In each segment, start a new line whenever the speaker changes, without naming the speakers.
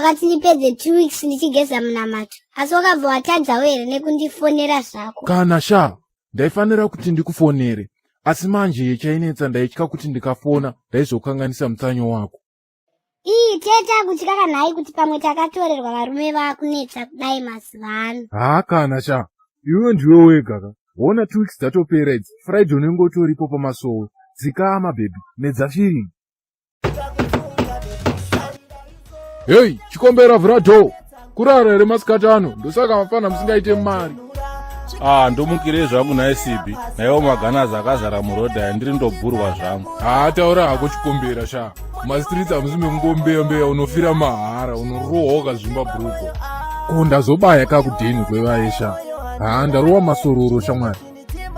Wakati ndipedze two weeks ndichigeza munamato asi wakabva watadzawo here nekundifonera zvako?
Kana sha, ndaifanira kuti ndikufonere asi manje chainetsa ndaitya kuti ndikafona ndaizokanganisa mutsanyo wako.
Ii tete akutya kanhai kuti pamwe takatorerwa varume vakunetsa kudai mazuva ano.
Haa kana sha, iwe ndiwe wega ka. Hona 2 weeks dzatopera idzi, Friday unenge utoripo pamasowe. Dzikama baby, medza feeling. Hey, chikombera vhura door. Kurara here masikati ano? Ndosaka mafana musingaite mari.
Ah, ndomukirei zvangu nhai Sibi. Naiwo maganazi akazara murodhi aya ndiri ndobhurwa zvangu.
Haa taura hako chikombera sha. Mastreets hamusi mekungombeya mbeya unofira mahara unorohwa ukazvimba bhurugwa. Ko ndazobaya kakudheni kwevaye sha. Haa ndarowa masororo shamwari.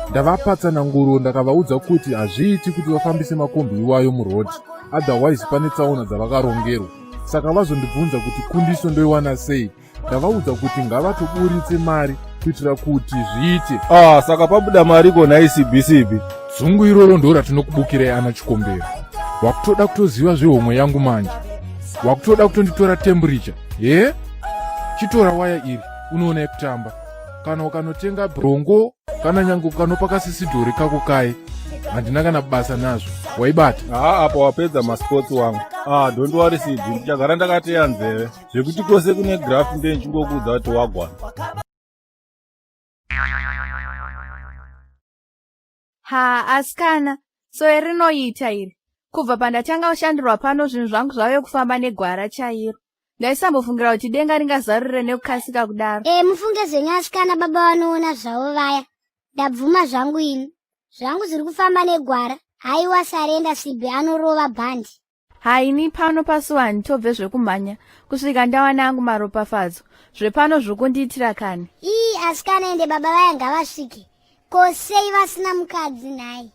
Ndavapa tsananguro ndakavaudza kuti hazviiti kuti vafambise makombi iwayo muroad otherwise pane tsaona dzavakarongerwa. Saka vazondibvunza kuti kundiso ndoiwana sei. Ndavaudza kuti ngavatoburitse mari kuitira kuti zviite.
Ah, saka pabuda mari ko nhai Sibi Sibi.
Dzungu iroro ndo ratinokubukirai ana chikombera. Wakutoda kutoziva zvehomwe yangu manje. Wakutoda kutonditora temperature. He? Chitora waya iri unoona yekutamba. Kana ukanotenga brongo kana nyange ukanopa kasisidhori kako kaye. Handina kana basa nazvo. Waibata.
Haa apa wapedza masports wangu. Ah, don't worry Sibi, ndichagara ndakateya nzeve. Zvekuti kwose kune graph ndiye ndichingokuudza kuti wagwana.
Ha asikana, sowe rinoita iri. Kubva pandatanga kushandirwa pano zvinhu zvangu zvave kufamba negwara chairo. Ndaisambofungira kuti denga ringazarurire nekukasika kudaro.
E, mufunge zvenyu asikana baba vanoona zvavo vaya. Ndabvuma zvangu ini. Zvangu zviri kufamba negwara. Haiwa sarenda Sibi anorova bhandi.
Haini pano pasuwa handitobve zvekumhanya kusvika ndawana angu maropafadzo. Zvepano zvokundiitira kani.
Ii asikana ende baba vaya ngavasvike. Ko sei vasina mukadzi nhai?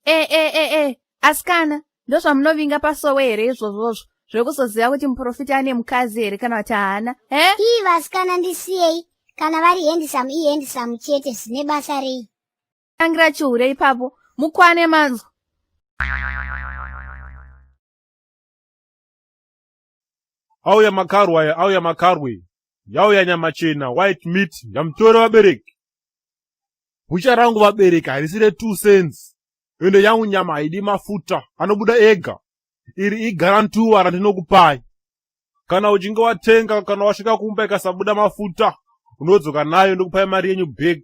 E e e e asikana ndozvamunovinga pasowe here izvozvozvo zvekuzoziva kuti muprofita ane mukadzi here kana kuti haana he?
Ii vasikana ndisiyei kana vari handsome ii handsome chete zvine basa rei?
Tangira chihure ipapo mukwane manzwa.
Auya makarwe aya, auya makarwe. Yauya nyama chena, white meat, ndamutore vabereki. Bhucha rangu vabereki harisi re 2 cents. Ende yangu nyama haidi mafuta, anobuda ega. Iri igarantuwa randinokupai. Kana uchinge watenga, kana wasvika kumba ikasabuda mafuta, unodzoka nayo ndokupai mari yenyu back.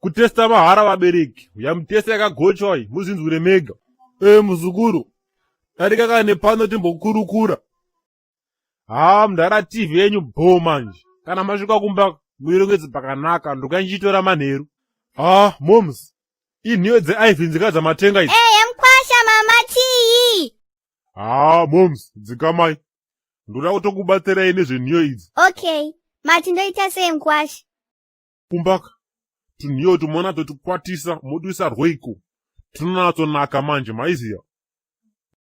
Kutesta mahara vabereki, yamutesta yakagochwa iyi, muzinzwire mega. Eh muzukuru, darika kane pano timbokurukura. Haa mudhara TV yenyu bho manje. Kana masvika kumba muirongedze pakanaka, ndokuya ndichitora manheru. Haa moms, inhiyo dzeIvy nzika dzamatenga idzi.
Ehe mkwasha mama tii.
Haa moms, dzikamai. Ndoda kutokubatsirai nezvenhiyo idzi.
Okay, mati ndoita sei mkwasha?
Kumbaka, tunhiyo tumona totikwatisa motoisa rweiko. Tunonyatsonaka manje maiziya.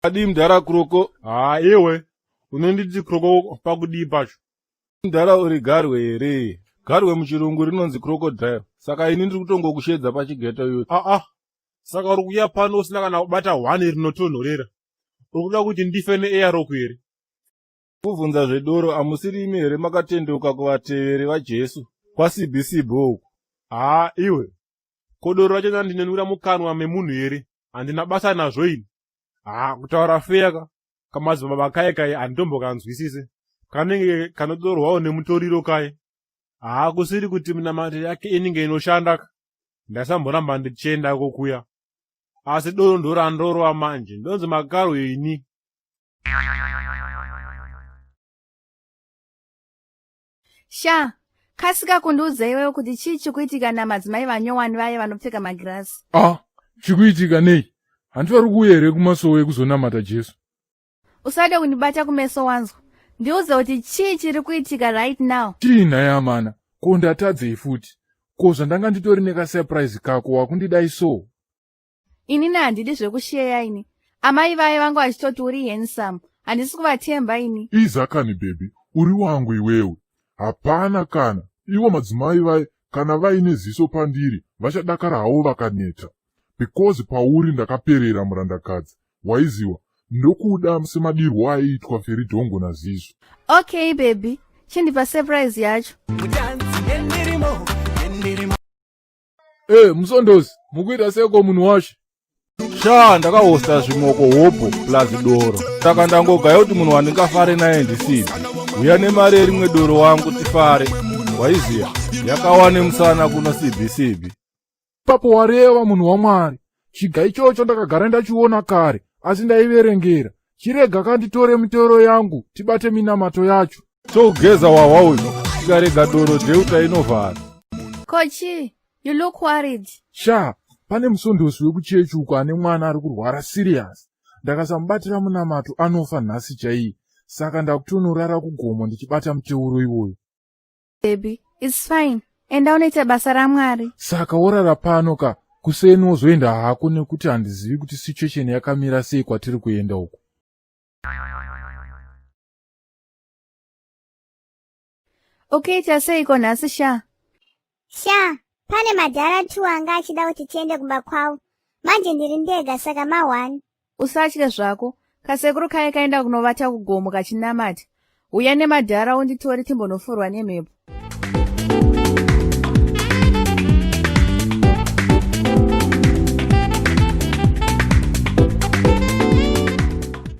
Adii mudhara kroko?
Haa iwe, unonditi kroko pakudii pacho?
Mudhara uri garwe here? Garwe muchirungu rinonzi crocodile. Saka ini ndiri kutongokushedza pachigeto youth.
Ah ah. Saka uri kuuya pano usina kana kubata one rinotonhorera. Uri kuda kuti ndife neairok here?
Kubvunza zvedoro amusiri imi here makatendeuka kuvateveri vaJesu kwaCBC uku?
Haa iwe. Ko doro racho ndinonwira mukanwa memunhu here? Handina basa nazvo ini. Haa kutaura feya ka. Kamadzibaba kaye kaye handitombokanzwisise. Kanenge kanotorwawo nemutoriro kaye. Haa kusiri kuti minamato yake inenge inoshanda ka. Ndasamboramba ndichiendako kuya. Asi doro ndorandorova manje. Ndonzi makarwe ini.
Sha, kasika kundiudza iwewe kuti chii chikuitika namadzimai vanyowani vaye vanopfeka magirazi.
Ah, chikuitika nei? Hanti vari kuuya here kumasowe kuzonamata Jesu?
Usade kundibata kumeso wanzwa. Ndiudze kuti chii chiri kuitika right now.
Chii nhai amana? Ko ndatadzei futi? Ko zvandanga nditori nekasurprise kako wakundidai so?
Inini handidi zvekusheya ini. Amai vaye vanga vachitoti uri handsome. Handisi kuvatemba ini.
Iza kani baby, uri wangu iwewe. Hapana kana. Ivo madzimai vaye kana vaine ziso pandiri vachadakara havo vakaneta. Because pauri ndakaperera murandakadzi. Waiziwa, Ndokuda semadirwo aiitwa Feridhongo naZizo.
Okay baby, chindipa surprise yacho.
E musondosi, mukuita seko munhu washe?
Sha, ndakahosta zvimoko hobho plus doro, saka ndangogaya kuti munhu wandingafare naye ndisibi. Uya nemari yerimwe doro wangu tifare. Waiziya yakawa nemusana kuno sibi sibi.
Papo wareva, munhu waMwari. Chiga ichocho ndakagara ndachiona kare, asi ndaiverengera. Chirega kanditore mitoro yangu, tibate minamato yacho.
Togeza wahwa uyu, tikarega doro dheuta inovhara.
Kochi, you look worried.
Sha, pane musondosi wekuchechi uko ane mwana ari kurwara serious. Ndakasamubatira munamato anofa nhasi chaiye, saka ndakutonorara kugomo ndichibata muteuro iwoyo.
Baby, it's fine, enda unoita basa raMwari.
Saka worara pano ka, kuseni wozoenda hako, nekuti handizivi kuti situation yakamira sei kwatiri kuenda uku.
Ukuita seiko nhasi sha?
Sha, pane madhara tu anga achida kuti tiende kumba kwavo. Manje ndiri ndega, saka ma1.
Usatye zvako, kasekuru kaye kaenda kunovata kugomo kachinamata. Uya nemadhara unditore timbonofurwa nemhepo.